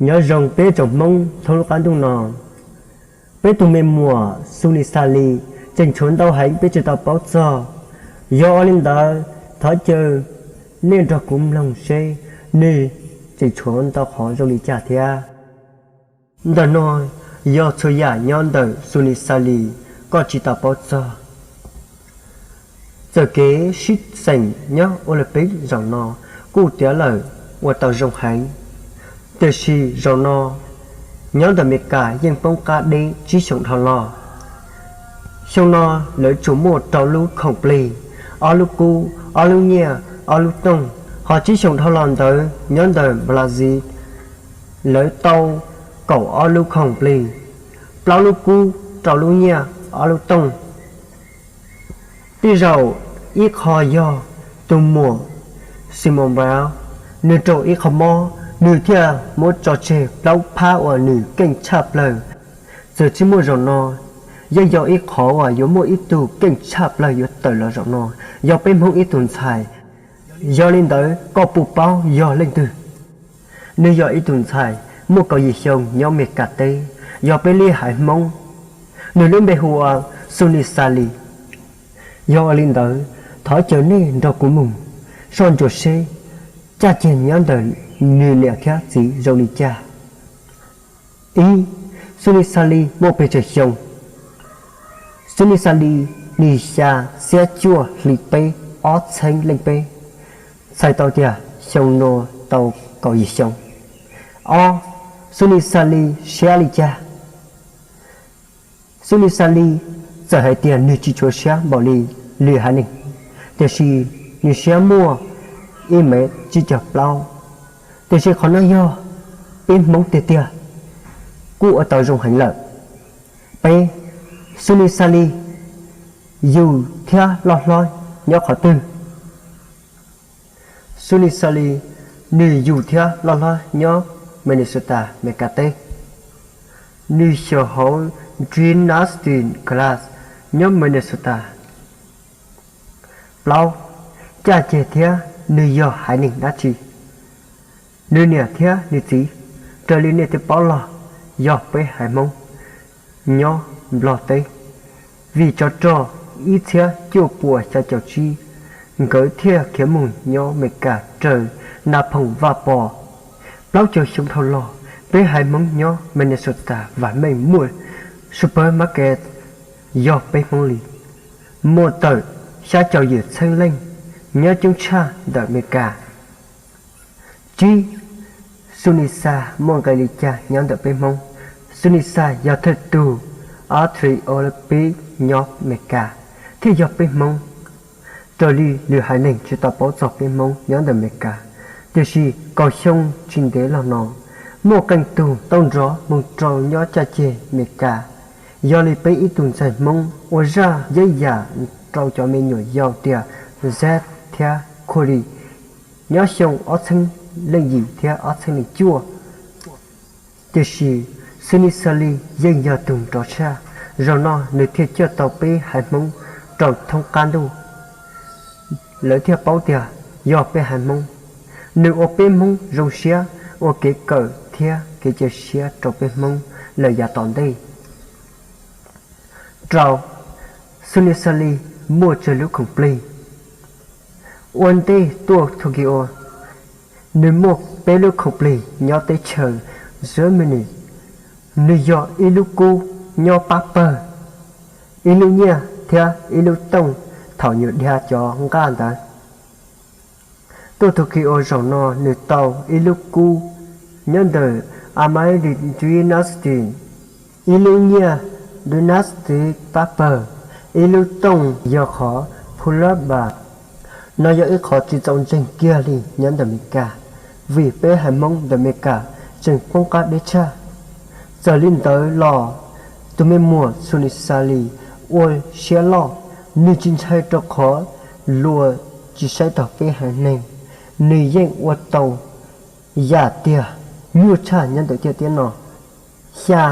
Nyob zoo peb tsoom Hmoob thoob lub qab ntuj no. Peb tus me muam Xu Nis Xas Lis tseem tshuav ntau heev peb tsis tau paub txog. Yog ua li ntawd, thov caw nej nrog kuv mloog seb nws tseem tshuav ntau qhov zoo li cas thiab. Ntawm no yog txhua yam nyob ntawm Xu Nis Xas Lis koj tsis tau paub txog. Txawm kev sib xeem nyob Ua Las Pes zaum no kuj tiav lawm ua tau zoo heev, tiam sis zaum no nyob ntawm Amelikas yeej poob qab deb tsib xyoos dhau los. Xyoo no lawv tsuas muaj rau lub khoom plig, ob lub kub, ob lub nyiaj, ob lub tooj, ho tsib xyoos dhau los ntawd nyob ntawm Brazil lawv tau kaum ob lub khoom plig, plaub lub kub, rau lub nyiaj, ob lub tooj. Tej zaum ib qho yog tus muam Simone Biles, nws raug ib qho mob, nws thiaj muab tso tseg plaub phab uas nws keej tshaj plaws. Txawm tsis muaj zaum no, yeej yog ib qhov uas yuav muaj ib tug keej tshaj plaws yuav tawm los zaum no, yog peb Hmoob ib tug ntxhais. Yog li ntawd koj puas paub yog leej twg? Nws yog ib tug ntxhais muaj kaum yim xyoo nyob Amelikas teb, yog peb li haiv Hmoob. Nws lub npe hu ua Xu Nis Xas Lis. Yog ua li ntawd, thov caw nej nrog kuv mus soj ntsuam seb caj ceg nyob ntawm nws niam thiab txiv zoo li cas. Ib, Xu Nis Xas Lis muaj pes tsawg xyoo? Xu Nis Xas Lis nws xya xiab cuaj hli peb, ob txheeb leej peb, txhais tau tias xyoo no tau kaum yim xyoo. Ob, Xu Nis Xas Lis siab li cas? Xu Nis Xas Lis txawm hais tias nws tsis tshua siab npaum li lwm haiv neeg, tiam sis nws siab muaj ib mev tsib caug plaub, tiam sis qhov no yog peb Hmoob tiag tiag, kuj ua tau zoo heev lawm. Peb, Xu Nis Xas Lis yug thiab loj hlob nyob qhov twg? Xu Nis Xas Lis, nws yug thiab loj hlob nyob Minnesota, Amelikas teb. Nws xyaum hauv gymnastics class nyob Minnesota. Plaub, caj ceg thiab nws yog haiv neeg dab tsi? Nws niam thiab nws txiv, raws li nej twb paub los, yog peb haiv Hmoob nyob Nplog teb. Vim tsov rog ib txhiab cuaj puas xya caum tsib, nkawd thiaj khiav mus nyob Amelikas raws Nas Phoom Vaj Pos. Plaub caug xyoo dhau los, peb haiv Hmoob nyob Minnesota vam meej muaj supermarket, yog peb Hmoob li, muaj tawm xya caum yim txheeb leej, nyob coob tshaj ntawm Amelikas. Tsib, Xu Nis Xas muaj nqe li cas nyob ntawm peb Hmoob? Xu Nis Xas yog thawj tug athlete Olympic nyob Amelikas thiaj yog peb Hmoob. Raws li lwm haiv neeg tsis tau paub txog peb Hmoob nyob ntawm Amelikas, tiam sis kaum xyoo tsis ntev los no muaj qee tug tau nrov mus rau nyob caj ceg Amelikas. Yog li peb ib tug ntxhais Hmoob ua zaj yeeb yam rau cov me nyuam yaus tias Zeb thiab Cody nyob xyoo ob txheeb leej yim thiab ob txheeb leej cuaj. Tiam sis Xu Nis Xas Lis yeej yog tus nrov tshaj, zaum no nws thiaj coj tau peb haiv Hmoob rau thoob qab ntuj, lawv thiaj paub tias yog peb haiv Hmoob. Nws ua peb Hmoob zoo siab, ua kev kawm thiab kev cia siab rau peb Hmoob lawm yav tom ntej. Rau, Xu Nis Xas Lis muaj tsawg lub khoom plig? Ua ntej tuaj Tokyo, nws muaj peb lub khoom plig nyob teb chaws Germany. Nws yog ib lub kub nyob pab pawg, ib lub nyiaj thiab ib lub tooj thaum nyuam dhia cov nqaj ntawd. Tuaj Tokyo zaum no nws tau ib lub kub nyob ntawm American Gymnastics, ib lub nyiaj Gymnastics pab pawg, ib lub tooj yog qhov pull-up bar. No yog ib qho tsis txaus ntseeg kiag li nyob ntawm Amelikas, vim peb haiv Hmoob ntawm Amelikas tseem poob qab deb tshaj. Txawm li ntawd los, tus me muam Xu Nis Xas Lis ua siab loj, nws tsis ntshai rau qhov luag tsis saib taus peb haiv neeg, nws yeej ua tau yam tiag nyuaj tshaj nyob ntawm tiaj tiab no. Xya,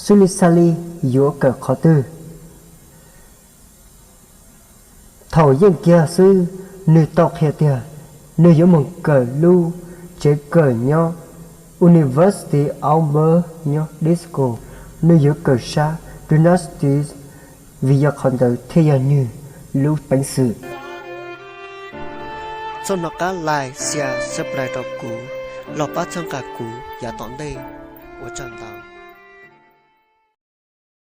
Xu Nis Xas Lis yuav kawm qhov twg? Thaum yeej kiag xwb, nws tau qhia tias nws yuav mus kawm lub tsev kawm nyob University Auburn nyob Driscoll, nws yuav kawm sab Journalistics vim yog qhov ntawd thiaj yog nws lub peev xwm. Txhob hnov qab like, share, subscribe rau kuv los pab txhawb nqa kuv yav tom ntej. Ua tsaug ntau.